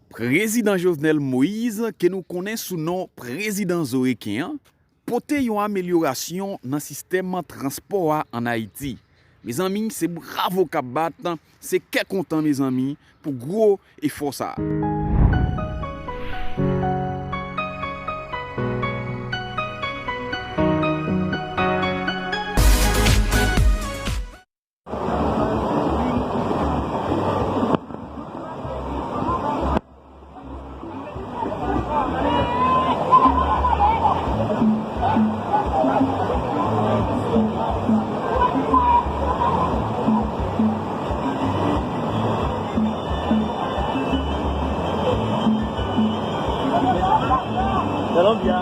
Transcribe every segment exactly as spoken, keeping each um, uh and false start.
Prezidan Jovenel Moïse, ke nou konnen sou non Prezidan Zoreken an, pote yon amelyorasyon nan sistèm transpò a ann Ayiti. Mezanmi, se bravo k ap bat, se kè kontan, mezanmi, pou gwo efò sa a. Colombia.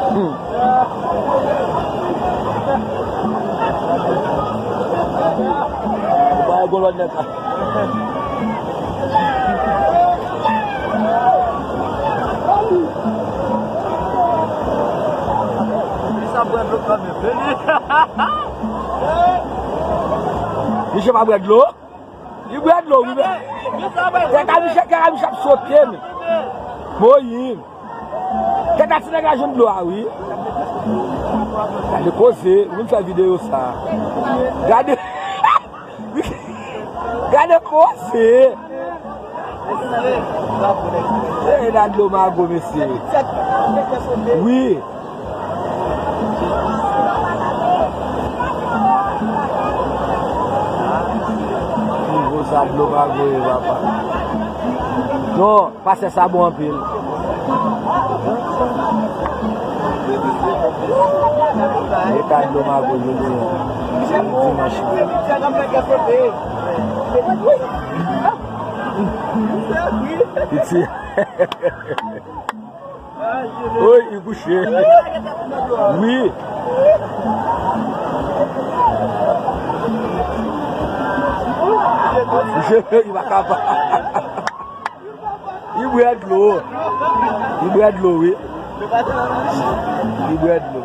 Hmm. Ou pa wè gwo lòt nèg la. Misye ap bwè dlo kanmenm, vini. Misye pa bwè dlo? Li bwè dlo, wi, men. Kè a misye, kè a misye ap sote, men. Moyiz. Tèt a ti nèg la jwenn dlo a, wi. Gade koze, ou vin fè videyo sa. Gade. Gade koze. E la dlo mago, mesye. Wi. Nivo sa dlo mago ye, papa. Non. Pastè sa bon anpil. E ka dlo mago jodi a. Dimanch. Piti. Oy, li kouche. Wi. Li pa kapab. Li bwè dlo. Li bwè dlo, wi. Li bwè dlo.